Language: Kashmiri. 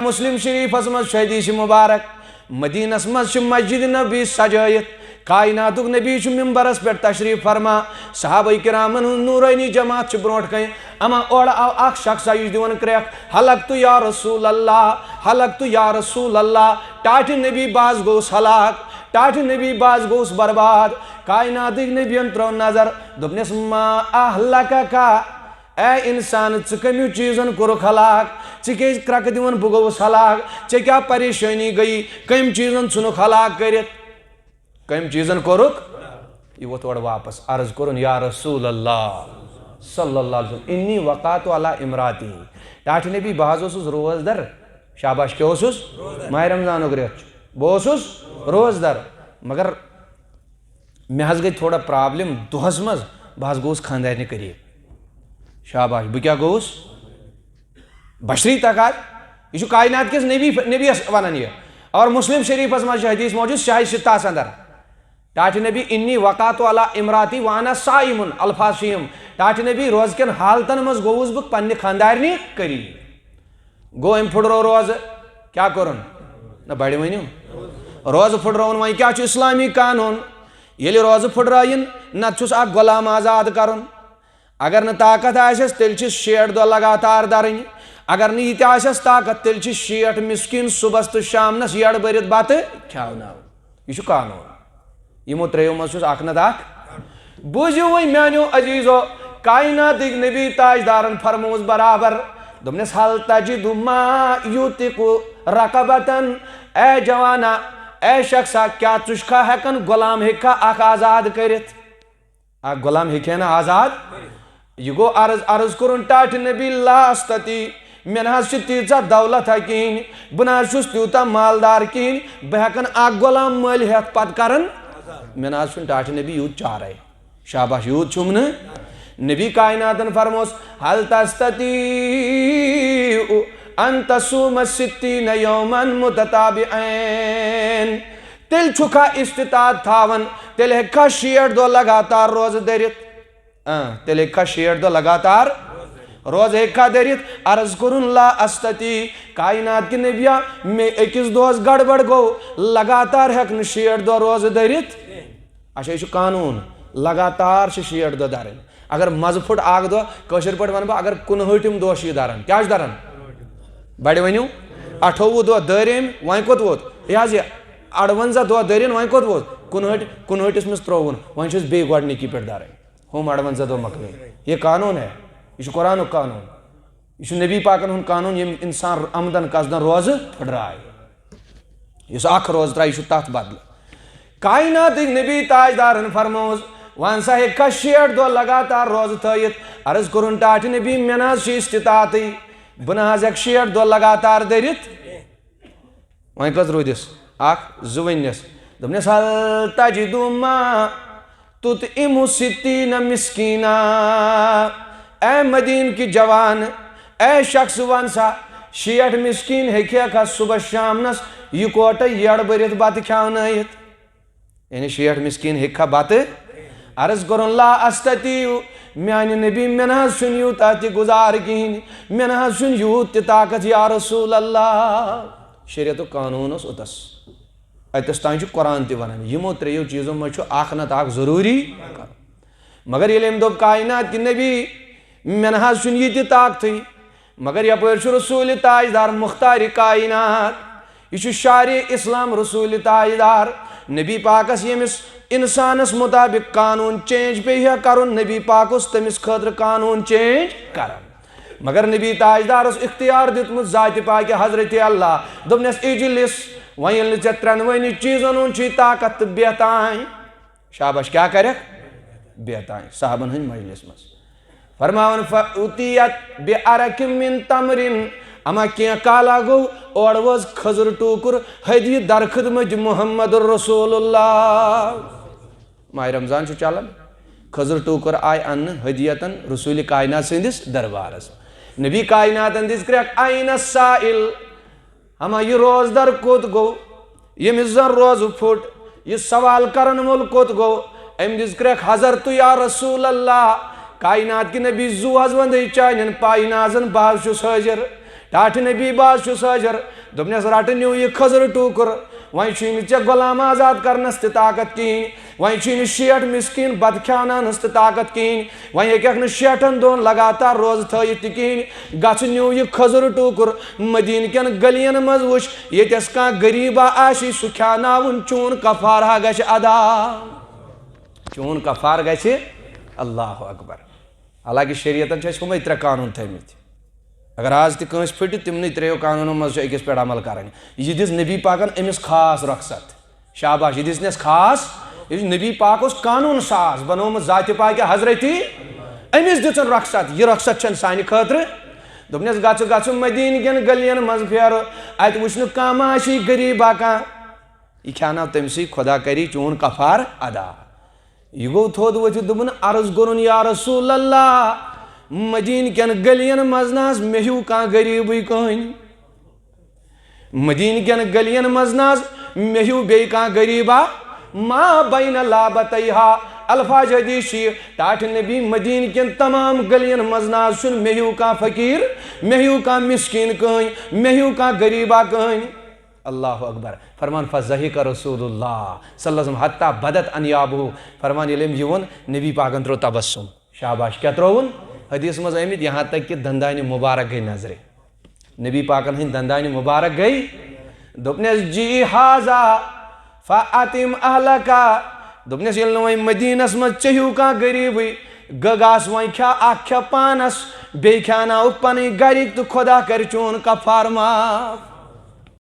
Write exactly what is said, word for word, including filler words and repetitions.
مسلم شریفس منٛز چھُ حدیث مبارک، مدینس منٛز چھِ مسجد نبی سجٲیِتھ، کائناتُک نبی چھُ ممبرس پٮ۪ٹھ تشریف فرما، صحابہ کرامن ہٕنٛز نورانی جماعت چھِ برونٛٹھ کنہِ۔ اما اورٕ آو اکھ شخصا، یہِ چھُ دِوان کرٛٮ۪کھ، "ہلکت یا رسول اللہ، ہلکت یا رسول اللہ، ٹاٹھہِ نبی، بہٕ حظ گوٚوُس ہلاک، ٹاٹھہِ نبی، بہٕ حظ گوٚوُس برباد۔" کائناتٕکۍ نبین ترٲو نظر، دوٚپنس، "ما اہلکک؟" اے انسان، ژٕ کمیو چیزن کوٚرُکھ ہلاک؟ ژٕ کیازِ کرٛکہٕ دِوان، "بہٕ گوٚوُس ہلاک"؟ ژےٚ کیٛاہ پریشٲنی گٔیی؟ کٔمۍ چیزن ژھُنُکھ ہلاک کٔرِتھ؟ کٔمۍ چیزن کوٚرُکھ؟ یہِ ووت اورٕ واپس، عرض کوٚرُن، "یا رسول اللہ صلی اللہ علیہ وسلم، انی وقعت علی امراتی۔" ٹاٹھہِ نبی، بہٕ حظ اوسُس روزدر۔ شاباش، کیٛاہ اوسُس؟ ماہِ رمضانُک رٮ۪تھ چھُ، بہٕ اوسُس روزدر، مگر مےٚ حظ گٔے تھوڑا پرابلم دۄہس منٛز، بہٕ حظ گوٚوُس خانٛدارنہِ قریب۔ شاباش، بہٕ کیٛاہ گوٚوُس؟ بشری تقاض، یہِ چھُ کائنات کِس نبی، نبیَس ونان یہِ۔ اور مسلم شریفس منٛز چھُ حدیث موجود، شاہی ستاہس اندر، ٹاٹھہِ نبی، "انی وقعت علی امراتی وانا صائم"، الفاظ چھِ یِم، ٹاٹھہِ نبی، روزٕ کٮ۪ن حالتن منٛز گوٚوُس بہٕ پننہِ خانٛدارنہِ قریب۔ گوٚو، أمۍ پھُٹرو روزٕ، کیٛاہ کوٚرُن؟ نہ، بڑِ ؤنِو۔ روزٕ پھُٹرٲوُن، وۄنۍ کیٛاہ چھُ اسلامی قانون؟ ییٚلہِ روزٕ پھُٹرٲیِن، نتہٕ چھُس اکھ غلام آزاد کرُن۔ اگر نہٕ طاقت آسٮ۪س، تیٚلہِ چھِ شیٹھ دۄہ لگاتار درٕنۍ۔ اگر نہٕ یہِ تہِ آسٮ۪س طاقت، تیٚلہِ چھِ شیٹھ مسکیٖن صُبحس تہٕ شامنس یٔڑ بٔرِتھ بتہٕ کھیاوناوٕنۍ۔ یہِ چھُ قانون۔ یِمو ترٛیٚیو منٛز چھُس اکھ نتہٕ اکھ۔ بوٗزِو وۄنۍ میانیو عزیزو، کائناتٕکۍ نبی تاجدارن فرمووُس برابر، دوٚپنس، "ہل تجد ما یوتق رقبتن"، اے جوانا، اے شخصا، کیٛاہ ژٕ چھُکھا ہٮ۪کان غلام ہیٚکھا اکھ آزاد کٔرِتھ؟ اکھ غلام ہیٚکہِ ہا نہٕ آزاد؟ یہِ گوٚو عرض، عرض کوٚرُن ٹاٹھہِ نبی، "لا استطیع، مےٚ نہ حظ چھِ تیٖژاہ دولت ہا کِہیٖنۍ، بہٕ نہ حظ چھُس تیوٗتاہ مالدار کِہیٖنۍ، بہٕ ہٮ۪کن اکھ غلام مٔلۍ ہٮ۪تھ پتہٕ کرن، مےٚ نہ حظ چھُنہٕ ٹاٹھہِ نبی یوٗت چارے۔" شاباش، یوٗت چھُم نہٕ۔ نبی کائناتن فرموس، "ہل تستطیع ان تصوم ستین یوما متتابعین"، تیٚلہِ چھُکھا استطاعت تھاوان، تیٚلہِ ہیٚکھا شیٹھ دۄہ لگاتار روزٕ دٔرِتھ؟ اۭں، تیٚلہِ ہیٚکھا شیٹھ دۄہ لگاتار روزٕ ہیٚکھا دٔرِتھ؟ عرض کوٚرُن، "لا استطیع"، کائنات کہِ نبیا، مےٚ أکِس دۄہس گڑبڑ گوٚو، لگاتار ہیٚکہٕ نہٕ شیٹھ دۄہ روزٕ دٔرِتھ۔ اچھا، یہِ چھُ قانوٗن، لگاتار چھِ شیٹھ دۄہ دَرٕنۍ۔ اگر مَزٕ پھوٚٹ اَکھ دۄہ، کٲشِر پٲٹھۍ وَنہٕ بہٕ، اگر کُنہٲٹھِم دۄہ چھُ یہِ دَران، کیٛاہ چھُ دَران؟ بَڑِ ؤنِو، اَٹھووُہ دۄہ دٲرۍ أمۍ، وۄنۍ کوٚت ووت؟ یہِ حظ یہِ اَروَنزاہ دۄہ دٲرِن، وۄنۍ کوٚت ووت؟ کُنہٲٹھ، کُنہٲٹھِس منٛز ترٛووُن، وۄنۍ چھُس بیٚیہِ گۄڈٕنِکی پٮ۪ٹھ دَرٕنۍ۔ ہُم اَروَنزاہ دۄہ مۄکلٲوِتھ۔ یہِ قانوٗن ہے، یہِ چھُ قرآنُک قانوٗن۔ یہِ چھُ نبی پاکن ہُنٛد قانوٗن، ییٚمۍ اِنسان عمدن قصدن روزٕ پھٕٹرایہِ۔ یُس اکھ روزٕ ترٛایہِ، یہِ چھُ تتھ بدلہٕ۔ کائناتٕکۍ نبی تاجدارن فرمووُس، "وۄنۍ سا ہیٚککھا شیٹھ دۄہ لگاتار روزٕ تھٲیِتھ؟" عرض کوٚرُن، "ٹاٹھہِ نبی، مےٚ نہ حظ چھِ استطاعتٕے، بہٕ نہ حظ ہٮ۪کہٕ شیٹھ دۄہ لگاتار دٔرِتھ۔" وۄنۍ کٔژ روٗدِس؟ اکھ، زٕ ؤنِس۔ دوٚپنس، "ہل تجد ما تطعم ستین مسکینا۔" اے مدینہ کہِ جوان، اے شخص، وَن سا، شیٹھ مسکیٖن ہیٚکہِ کھا صُبحس شامنس یِکوٹے یٔڑ بٔرِتھ بتہٕ کھیاونٲیِتھ؟ یعنی شیٹھ مسکیٖن ہیٚکہِ کھا بتہٕ؟ عرض کوٚرُن، "لا استطیع، میانہِ نبی، مےٚ نہ حظ چھُنہٕ یوٗتاہ تہِ گُزارٕ کِہیٖنۍ، مےٚ نہ حظ چھُنہٕ یوٗت تہِ طاقت، یا رسول اللہ۔" شریعتُک قانوٗن اوس اوٚتس۔ اتس تام چھُ قرآن تہِ ونان، یِمو ترٛیٚیو چیٖزو منٛز چھُ اکھ نتہٕ اکھ ضروٗری کرُن۔ مگر ییٚلہِ أمۍ دوٚپ، "کائنات کہِ نبی، مےٚ نہ حظ چھُنہٕ یہِ تہِ طاقتٕے"، مگر یپٲرۍ چھُ رسول تاجدار مختار کائنات، یہِ چھُ شارِ اسلام رسول تاجدار، نبی پاکس ییٚمِس انسانس مطابق قانوٗن چینج پیٚیہِ ہا کرُن، نبی پاک اوس تٔمِس خٲطرٕ قانوٗن چینج کران۔ مگر نبی تاجدار اوس اختیار دیُتمُت ذاتِ پاکہِ حضرت اللہ، دوٚپنس، "اجلس، وۄنۍ ییٚلہِ نہٕ ژےٚ ترٛٮ۪نوٕنی چیٖزن ہُنٛد چھُے طاقت تہٕ بیہہ تانۍ۔" شاباش، کیٛاہ کرکھ؟ بیہہ تانۍ صحابن ہٕنٛدۍ مجلس منٛز۔ فرماوان، "فأتیت بعرق من تمر"، اما کینٛہہ کالا گوٚو، اورٕ وٲژ کھٔزٕر ٹوٗکُر ہدیہِ درخدمت محمد رسول اللہ۔ ماہِ رمضان چھُ چلان، کھٔزٕر ٹوٗکر آیہِ اننہٕ ہدیتن رسول کائنات سٕنٛدِس دربارس۔ نبی کائناتن دِژ کرٛٮ۪کھ، "این السائل؟" ہما یہِ روزدر کوٚت گوٚو؟ ییٚمِس زن روزٕ پھوٚٹ، یہِ سوال کرن وول کوٚت گوٚو؟ أمۍ دِژ کرٛٮ۪کھ، "حضرت یا رسول اللہ، کائنات کہِ نبی، زُو حظ وندے چانٮ۪ن پاینازن، بہٕ حظ چھُس حٲضِر۔" ٹاٹھہِ نبی باز چھُس حٲضِر۔ دوٚپنَس، "رَٹہٕ نیوٗ یہِ کھٔزٕر ٹوٗکُر، وۄنۍ چھُے نہٕ ژےٚ غلام آزاد کرنَس تہِ طاقت کِہیٖنۍ، وۄنۍ چھُے نہٕ شیٹھ مسکیٖن بتہٕ کھیٛاوناونَس تہِ طاقت کِہیٖنۍ، وۄنۍ ہیٚکَکھ نہٕ شیٹھَن دۄہَن لگاتار روزٕ تھٲیِتھ تہِ کِہیٖنۍ، گژھٕ نیوٗ یہِ کھٔزٕر ٹوٗکُر مدیٖنہٕ کٮ۪ن گلیَن منٛز، وٕچھ ییٚتٮ۪س کانٛہہ غریٖبا آسی سُہ کھیٛاوناوُن، چون کفارہ گژھِ ادا، چون کفارہ گژھِ۔" اللہ اکبر۔ حالانکہ شریعتن چھِ اَسہِ ہُمے ترٛےٚ قانوٗن تھٲومٕتۍ۔ اگر آز تہِ کٲنٛسہِ پھٕٹہِ، تِمنٕے ترٛیٚیو قانوٗنو منٛز چھُ أکِس پٮ۪ٹھ عمل کرٕنۍ۔ یہِ دِژ نبی پاکن أمِس خاص رۄخصت۔ شاباش، یہِ دِژنَس خاص۔ یُس نبی پاک اوس قانوٗن ساز بنوومُت ذاتِ پاکہِ حضرتی، أمِس دِژٕن رۄخصت۔ یہِ رۄخصت چھَنہٕ سانہِ خٲطرٕ۔ دوٚپنَس، "گژھٕ، گژھٕ مدیٖنہٕ کٮ۪ن گلیَن منٛز پھیرٕ، اَتہِ وٕچھنہٕ کانٛہہ ما آسی غریٖبا کانٛہہ۔" یہِ کھیٛاناو تٔمسٕے، خدا کری چون کفار ادا۔ یہِ گوٚو تھوٚد ؤتھِتھ، دوٚپُن، عرض کوٚرُن، "یا رسول اللہ، مدیٖنہٕ کٮ۪ن گلیَن منٛز نہ حظ مےٚ ہیوٗ کانٛہہ غریٖبٕے کٕہٕنۍ۔ مدیٖنہٕ کٮ۪ن گلیَن منٛز نہ حظ مےٚ ہیوٗ بیٚیہِ کانٛہہ غریٖبا۔" ما بین لابتیہا۔ الفاظ حدیث چھِ یہِ، ٹاٹھہِ نبی، مدیٖنہٕ کٮ۪ن تمام گلیَن منٛز نہ حظ چھُنہٕ مےٚ ہیوٗ کانٛہہ فقیٖر، مےٚ ہیوٗ کانٛہہ مسکیٖن کٕہٕنۍ، مےٚ ہیوٗ کانٛہہ غریٖبا کٕہٕنۍ۔ اللہ اکبر۔ فرمان، "فضحک رسول اللہ صلی اللہ علیہ وسلم حتی بدت انیابہ۔" فرمان، ییٚلہِ أمۍ یہِ ووٚن، نبی پاکن ترٛوو تبسم۔ شاباش، کیٛاہ ترٛووُن؟ حدیث منٛز آمٕتۍ، یہاں تک کہ دندانِ مبارک گٔے نظرِ۔ نبی پاکن ہٕنٛدۍ دندانِ مبارک گٔے۔ دوٚپنس، "جی ہاذا فاطم اہلکا۔" دوٚپنس، "ییٚلہِ نہٕ وۄنۍ مدیٖنس منٛز ژےٚ ہیوٗ کانٛہہ غریٖبٕے، گٔگ آس، وۄنۍ کھیا اکھ کھیا پانس، بیٚیہِ کھیاناوُکھ پنٕنۍ گرِکۍ تہٕ خدا کرِ چون کفار معاف۔"